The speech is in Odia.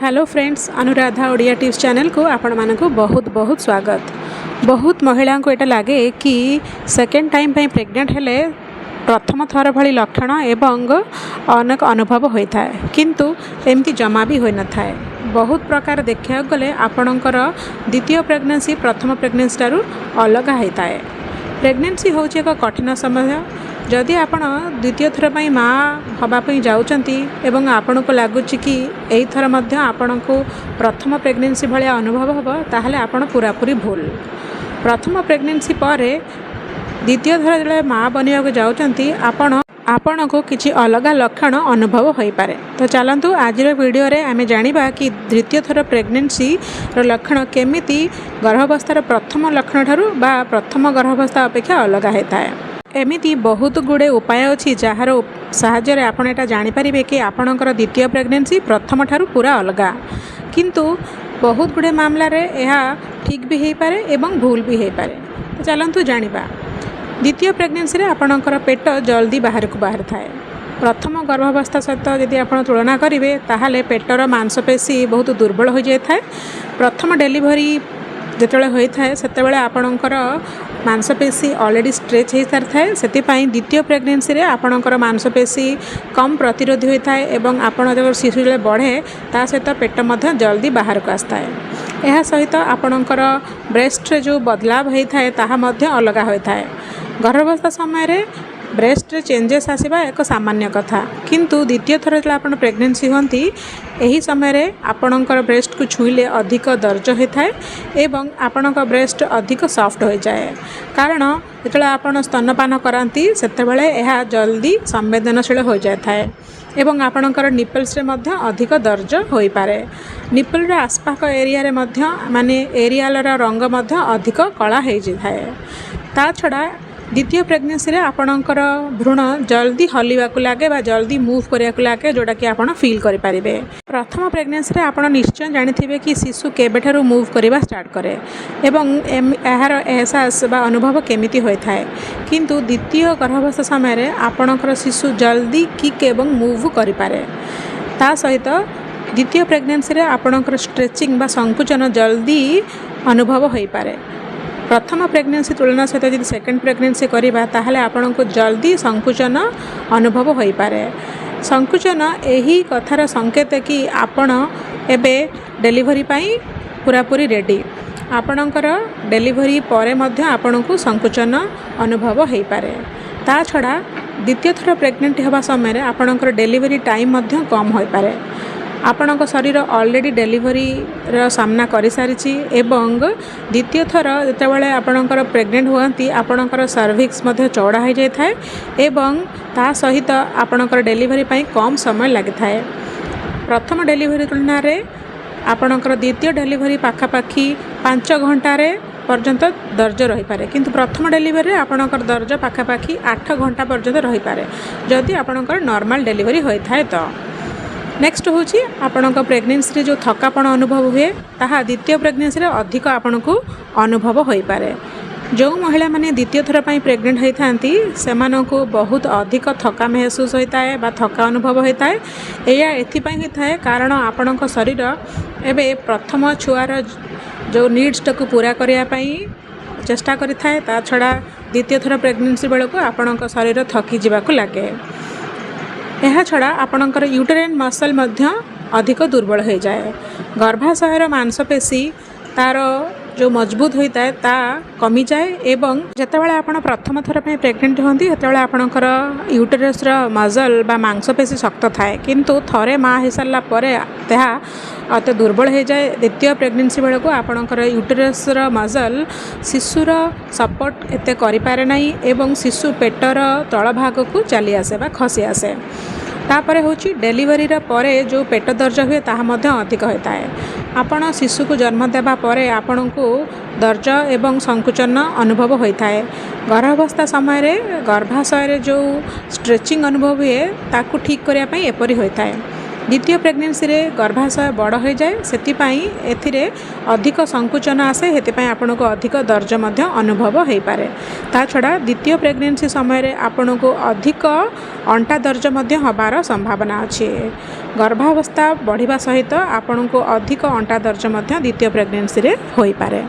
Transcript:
Hello friends, Anuradha Odia tips ଚ୍ୟାନେଲକୁ ଆପଣମାନଙ୍କୁ ବହୁତ ବହୁତ ସ୍ୱାଗତ। ବହୁତ ମହିଳାଙ୍କୁ ଏଇଟା ଲାଗେ କି ସେକେଣ୍ଡ ଟାଇମ୍ ପାଇଁ ପ୍ରେଗନେଣ୍ଟ ହେଲେ ପ୍ରଥମ ଥର ଭଳି ଲକ୍ଷଣ ଏବଂ ଅନେକ ଅନୁଭବ ହୋଇଥାଏ, କିନ୍ତୁ ଏମିତି ଜମା ବି ହୋଇନଥାଏ। ବହୁତ ପ୍ରକାର ଦେଖିବାକୁ ଗଲେ ଆପଣଙ୍କର ଦ୍ୱିତୀୟ ପ୍ରେଗନେନ୍ସି ପ୍ରଥମ ପ୍ରେଗନେନ୍ସି ଠାରୁ ଅଲଗା ହୋଇଥାଏ। ପ୍ରେଗନେନ୍ସି ହେଉଛି ଏକ କଠିନ ସମୟ। ଯଦି ଆପଣ ଦ୍ୱିତୀୟ ଥର ପାଇଁ ମା ହେବା ପାଇଁ ଯାଉଛନ୍ତି ଏବଂ ଆପଣଙ୍କୁ ଲାଗୁଛି କି ଏଇଥର ମଧ୍ୟ ଆପଣଙ୍କୁ ପ୍ରଥମ ପ୍ରେଗନେନ୍ସି ଭଳିଆ ଅନୁଭବ ହେବ, ତାହେଲେ ଆପଣ ପୁରାପୁରି ଭୁଲ। ପ୍ରଥମ ପ୍ରେଗନେନ୍ସି ପରେ ଦ୍ୱିତୀୟ ଥର ଯେତେବେଳେ ମା ବନିବାକୁ ଯାଉଛନ୍ତି ଆପଣ, ଆପଣଙ୍କୁ କିଛି ଅଲଗା ଲକ୍ଷଣ ଅନୁଭବ ହୋଇପାରେ। ତ ଚାଲନ୍ତୁ, ଆଜିର ଭିଡ଼ିଓରେ ଆମେ ଜାଣିବା କି ଦ୍ୱିତୀୟ ଥର ପ୍ରେଗନେନ୍ସିର ଲକ୍ଷଣ କେମିତି ଗର୍ଭାବସ୍ଥାର ପ୍ରଥମ ଲକ୍ଷଣ ଠାରୁ ବା ପ୍ରଥମ ଗର୍ଭାବସ୍ଥା ଅପେକ୍ଷା ଅଲଗା ହୋଇଥାଏ। ଏମିତି ବହୁତ ଗୁଡ଼ିଏ ଉପାୟ ଅଛି, ଯାହାର ସାହାଯ୍ୟରେ ଆପଣ ଏଇଟା ଜାଣିପାରିବେ କି ଆପଣଙ୍କର ଦ୍ୱିତୀୟ ପ୍ରେଗନେନ୍ସି ପ୍ରଥମ ଠାରୁ ପୁରା ଅଲଗା। କିନ୍ତୁ ବହୁତ ଗୁଡ଼ିଏ ମାମଲାରେ ଏହା ଠିକ୍ ବି ହେଇପାରେ ଏବଂ ଭୁଲ ବି ହେଇପାରେ। ତ ଚାଲନ୍ତୁ ଜାଣିବା। ଦ୍ୱିତୀୟ ପ୍ରେଗନେନ୍ସିରେ ଆପଣଙ୍କର ପେଟ ଜଲ୍ଦି ବାହାରକୁ ବାହାରିଥାଏ। ପ୍ରଥମ ଗର୍ଭାବସ୍ଥା ସହିତ ଯଦି ଆପଣ ତୁଳନା କରିବେ, ତାହେଲେ ପେଟର ମାଂସପେଶୀ ବହୁତ ଦୁର୍ବଳ ହୋଇଯାଇଥାଏ। ପ୍ରଥମ ଡେଲିଭରି ଯେତେବେଳେ ହୋଇଥାଏ, ସେତେବେଳେ ଆପଣଙ୍କର ମାଂସପେଶୀ ଅଲରେଡ଼ି ଷ୍ଟ୍ରେଚ୍ ହୋଇସାରିଥାଏ। ସେଥିପାଇଁ ଦ୍ୱିତୀୟ ପ୍ରେଗନେନ୍ସିରେ ଆପଣଙ୍କର ମାଂସପେଶୀ କମ୍ ପ୍ରତିରୋଧୀ ହୋଇଥାଏ ଏବଂ ଆପଣ ଯେତେବେଳେ ଶିଶୁ ଯେତେବେଳେ ବଢ଼େ, ତା ସହିତ ପେଟ ମଧ୍ୟ ଜଲ୍ଦି ବାହାରକୁ ଆସିଥାଏ। ଏହା ସହିତ ଆପଣଙ୍କର ବ୍ରେଷ୍ଟରେ ଯେଉଁ ବଦଲାବ ହୋଇଥାଏ, ତାହା ମଧ୍ୟ ଅଲଗା ହୋଇଥାଏ। ଗର୍ଭାବସ୍ଥା ସମୟରେ ବ୍ରେଷ୍ଟରେ ଚେଞ୍ଜେସ୍ ଆସିବା ଏକ ସାମାନ୍ୟ କଥା, କିନ୍ତୁ ଦ୍ୱିତୀୟ ଥର ଯେତେବେଳେ ଆପଣ ପ୍ରେଗନେନ୍ସି ହୁଅନ୍ତି, ଏହି ସମୟରେ ଆପଣଙ୍କର ବ୍ରେଷ୍ଟକୁ ଛୁଇଁଲେ ଅଧିକ ଦରଜ ହୋଇଥାଏ ଏବଂ ଆପଣଙ୍କ ବ୍ରେଷ୍ଟ ଅଧିକ ସଫ୍ଟ ହୋଇଯାଏ। କାରଣ ଯେତେବେଳେ ଆପଣ ସ୍ତନପାନ କରାନ୍ତି, ସେତେବେଳେ ଏହା ଜଲ୍ଦି ସମ୍ବେଦନଶୀଳ ହୋଇଯାଇଥାଏ ଏବଂ ଆପଣଙ୍କର ନିପଲ୍ସରେ ମଧ୍ୟ ଅଧିକ ଦରଜ ହୋଇପାରେ। ନିପଲ୍ର ଆଖପାଖ ଏରିଆରେ ମଧ୍ୟ, ମାନେ ଏରିଆଲର ରଙ୍ଗ ମଧ୍ୟ ଅଧିକ କଳା ହେଇଯାଇଥାଏ। ତା ଛଡ଼ା ଦ୍ୱିତୀୟ ପ୍ରେଗନେନ୍ସିରେ ଆପଣଙ୍କର ଭ୍ରୂଣ ଜଲ୍ଦି ହଲିବାକୁ ଲାଗେ ବା ଜଲ୍ଦି ମୁଭ୍ କରିବାକୁ ଲାଗେ, ଯେଉଁଟାକି ଆପଣ ଫିଲ୍ କରିପାରିବେ। ପ୍ରଥମ ପ୍ରେଗନେନ୍ସିରେ ଆପଣ ନିଶ୍ଚୟ ଜାଣିଥିବେ କି ଶିଶୁ କେବେଠାରୁ ମୁଭ୍ କରିବା ଷ୍ଟାର୍ଟ କରେ ଏବଂ ଏହାର ଏହସାସ ବା ଅନୁଭବ କେମିତି ହୋଇଥାଏ। କିନ୍ତୁ ଦ୍ୱିତୀୟ ଗର୍ଭାବସ୍ଥା ସମୟରେ ଆପଣଙ୍କର ଶିଶୁ ଜଲ୍ଦି କିକ୍ ଏବଂ ମୁଭ୍ କରିପାରେ। ତା ସହିତ ଦ୍ୱିତୀୟ ପ୍ରେଗନେନ୍ସିରେ ଆପଣଙ୍କର ଷ୍ଟ୍ରେଚିଂ ବା ସଙ୍କୁଚନ ଜଲ୍ଦି ଅନୁଭବ ହୋଇପାରେ। ପ୍ରଥମ ପ୍ରେଗନେନ୍ସି ତୁଳନା ସହିତ ଯଦି ସେକେଣ୍ଡ ପ୍ରେଗନେନ୍ସି କରିବା, ତାହେଲେ ଆପଣଙ୍କୁ ଜଲ୍ଦି ସଙ୍କୁଚନ ଅନୁଭବ ହୋଇପାରେ। ସଙ୍କୁଚନ ଏହି କଥାର ସଂକେତ କି ଆପଣ ଏବେ ଡେଲିଭରି ପାଇଁ ପୁରାପୁରି ରେଡ଼ି। ଆପଣଙ୍କର ଡେଲିଭରି ପରେ ମଧ୍ୟ ଆପଣଙ୍କୁ ସଙ୍କୁଚନ ଅନୁଭବ ହୋଇପାରେ। ତା ଛଡ଼ା ଦ୍ୱିତୀୟ ଥର ପ୍ରେଗନେଣ୍ଟ ହେବା ସମୟରେ ଆପଣଙ୍କର ଡେଲିଭରି ଟାଇମ୍ ମଧ୍ୟ କମ୍ ହୋଇପାରେ। ଆପଣଙ୍କ ଶରୀର ଅଲରେଡ଼ି ଡେଲିଭରିର ସାମ୍ନା କରିସାରିଛି ଏବଂ ଦ୍ୱିତୀୟ ଥର ଯେତେବେଳେ ଆପଣଙ୍କର ପ୍ରେଗନେଣ୍ଟ ହୁଅନ୍ତି, ଆପଣଙ୍କର ସର୍ଭିକ୍ସ ମଧ୍ୟ ଚଉଡ଼ା ହୋଇଯାଇଥାଏ ଏବଂ ତା ସହିତ ଆପଣଙ୍କର ଡେଲିଭରି ପାଇଁ କମ୍ ସମୟ ଲାଗିଥାଏ। ପ୍ରଥମ ଡେଲିଭରି ତୁଳନାରେ ଆପଣଙ୍କର ଦ୍ୱିତୀୟ ଡେଲିଭରି ପାଖାପାଖି 5 ଘଣ୍ଟାରେ ପର୍ଯ୍ୟନ୍ତ ଦରଜ ରହିପାରେ, କିନ୍ତୁ ପ୍ରଥମ ଡେଲିଭରିରେ ଆପଣଙ୍କର ଦରଜ ପାଖାପାଖି 8 ଘଣ୍ଟା ପର୍ଯ୍ୟନ୍ତ ରହିପାରେ, ଯଦି ଆପଣଙ୍କର ନର୍ମାଲ୍ ଡେଲିଭରି ହୋଇଥାଏ। ତ ନେକ୍ସଟ ହେଉଛି, ଆପଣଙ୍କ ପ୍ରେଗନେନ୍ସିରେ ଯେଉଁ ଥକାପଣ ଅନୁଭବ ହୁଏ, ତାହା ଦ୍ୱିତୀୟ ପ୍ରେଗନେନ୍ସିରେ ଅଧିକ ଆପଣଙ୍କୁ ଅନୁଭବ ହୋଇପାରେ। ଯେଉଁ ମହିଳାମାନେ ଦ୍ୱିତୀୟ ଥର ପାଇଁ ପ୍ରେଗନେଣ୍ଟ ହୋଇଥାନ୍ତି, ସେମାନଙ୍କୁ ବହୁତ ଅଧିକ ଥକା ମେହସୁସ ହୋଇଥାଏ ବା ଥକା ଅନୁଭବ ହୋଇଥାଏ। ଏହା ଏଥିପାଇଁ ହୋଇଥାଏ, କାରଣ ଆପଣଙ୍କ ଶରୀର ଏବେ ପ୍ରଥମ ଛୁଆର ଯେଉଁ ନିଡ଼୍ସଟାକୁ ପୂରା କରିବା ପାଇଁ ଚେଷ୍ଟା କରିଥାଏ। ତା ଛଡ଼ା ଦ୍ୱିତୀୟ ଥର ପ୍ରେଗନେନ୍ସି ବେଳକୁ ଆପଣଙ୍କ ଶରୀର ଥକି ଯିବାକୁ ଲାଗେ। ଏହା ଛଡ଼ା ଆପଣଙ୍କର ୟୁଟେରାଇନ୍ ମସଲ୍ ମଧ୍ୟ ଅଧିକ ଦୁର୍ବଳ ହୋଇଯାଏ। ଗର୍ଭାଶୟର ମାଂସପେଶୀ ତା'ର ଯେଉଁ ମଜବୁତ ହୋଇଥାଏ, ତା କମିଯାଏ ଏବଂ ଯେତେବେଳେ ଆପଣ ପ୍ରଥମ ଥର ପାଇଁ ପ୍ରେଗନେଣ୍ଟ ହୁଅନ୍ତି, ସେତେବେଳେ ଆପଣଙ୍କର ୟୁଟେରସ୍ର ମସଲ୍ ବା ମାଂସପେଶୀ ଶକ୍ତ ଥାଏ, କିନ୍ତୁ ଥରେ ମା ହେଇସାରିଲା ପରେ ତାହା ଅତି ଦୁର୍ବଳ ହୋଇଯାଏ। ଦ୍ୱିତୀୟ ପ୍ରେଗନେନ୍ସି ବେଳକୁ ଆପଣଙ୍କର ୟୁଟେରସ୍ର ମସଲ୍ ଶିଶୁର ସପୋର୍ଟ ଏତେ କରିପାରେ ନାହିଁ ଏବଂ ଶିଶୁ ପେଟର ତଳ ଭାଗକୁ ଚାଲି ଆସେ ବା ଖସି ଆସେ। ତାପରେ ହେଉଛି, ଡେଲିଭରିର ପରେ ଯେଉଁ ପେଟ ଦରଜ ହୁଏ, ତାହା ମଧ୍ୟ ଅଧିକ ହୋଇଥାଏ। ଆପଣ ଶିଶୁକୁ ଜନ୍ମ ଦେବା ପରେ ଆପଣଙ୍କୁ ଦରଜ ଏବଂ ସଙ୍କୁଚନ ଅନୁଭବ ହୋଇଥାଏ। ଗର୍ଭାବସ୍ଥା ସମୟରେ ଗର୍ଭାଶୟରେ ଯେଉଁ ଷ୍ଟ୍ରେଚିଂ ଅନୁଭବ ହୁଏ, ତାକୁ ଠିକ୍ କରିବା ପାଇଁ ଏପରି ହୋଇଥାଏ। ଦ୍ୱିତୀୟ ପ୍ରେଗନେନ୍ସିରେ ଗର୍ଭାଶୟ ବଡ଼ ହୋଇଯାଏ, ସେଥିପାଇଁ ଏଥିରେ ଅଧିକ ସଙ୍କୁଚନ ଆସେ। ସେଥିପାଇଁ ଆପଣଙ୍କୁ ଅଧିକ ଦରଜ ମଧ୍ୟ ଅନୁଭବ ହୋଇପାରେ। ତା ଛଡ଼ା ଦ୍ୱିତୀୟ ପ୍ରେଗନେନ୍ସି ସମୟରେ ଆପଣଙ୍କୁ ଅଧିକ ଅଣ୍ଟା ଦରଜ ମଧ୍ୟ ହେବାର ସମ୍ଭାବନା ଅଛି। ଗର୍ଭାବସ୍ଥା ବଢ଼ିବା ସହିତ ଆପଣଙ୍କୁ ଅଧିକ ଅଣ୍ଟା ଦରଜ ମଧ୍ୟ ଦ୍ୱିତୀୟ ପ୍ରେଗନେନ୍ସିରେ ହୋଇପାରେ।